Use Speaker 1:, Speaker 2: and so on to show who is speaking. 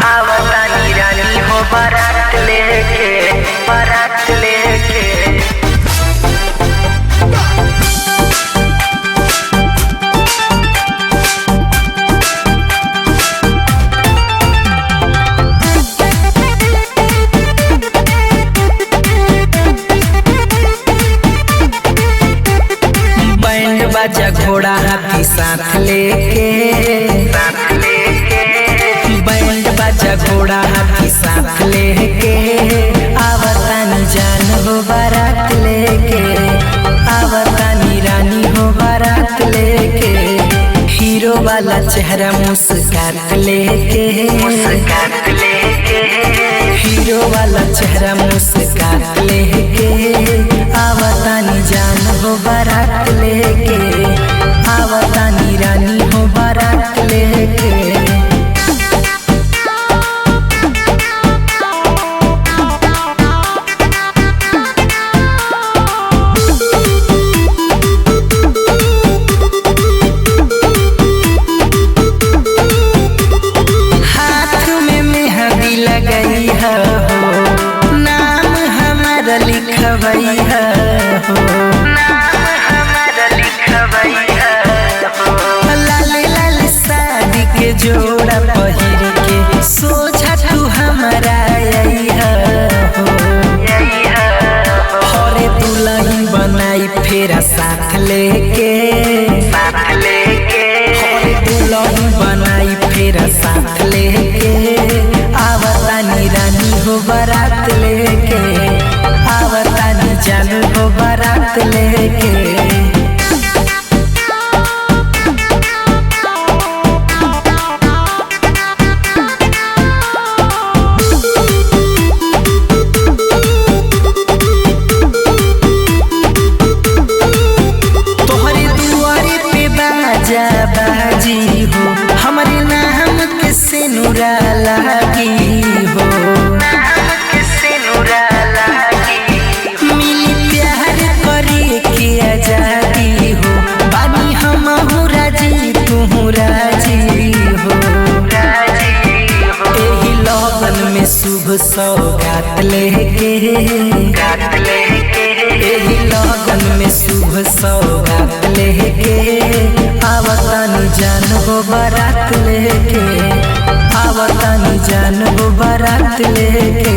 Speaker 1: आवतानी रानी हो बारात लेके, बारात लेके।
Speaker 2: बैंड बाजा घोड़ा हाथी साथ लेके,
Speaker 1: साथ लेके।
Speaker 2: बैंड बाजा घोड़ा हाथी साथ लेके, आवतानी जान हो बारात लेके, आवतानी रानी हो बारात लेके, हीरो वाला चेहरा मुस्कात लेके,
Speaker 1: मुस्कात लेके।
Speaker 2: हीरो वाला चेहरा मुस्कात लेके, आवतानी जान हो बारात लेके, आवतानी रानी हो बारात लेके। हाथ में मेहंदी लगई हो, नाम हमारा लिखवई हो,
Speaker 1: नाम हमारा लिखवई हो।
Speaker 2: लाल लाल साड़ी के जोड़ा पहिर के सोझा तू हमारा आई हो।
Speaker 1: यही हो।
Speaker 2: हरे दुल्हन बनाई फेरा साथ लेके,
Speaker 1: साथ लेके।
Speaker 2: हरे दुल्हन बनाई फेरा साथ लेके, आवतानी रानी हो बारात लेके, आवतानी जान हो बारात लेके। तोहरे दुआरे पे बाजा बाजी हो, हमारे नाम के सिनुरा लागी हो,
Speaker 1: नाम के सिनुरा लागी।
Speaker 2: मिली प्यार करे के आजादी हो, बानी हम राजी तू राजी हो,
Speaker 1: राजी हो।
Speaker 2: एही लगन में शुभ सौगात लेके,
Speaker 1: गात लेके।
Speaker 2: एही लगन में शुभ सौगात लेके, आवतानी जान हो बारात लेके, आवतानी जान हो बारात लेके।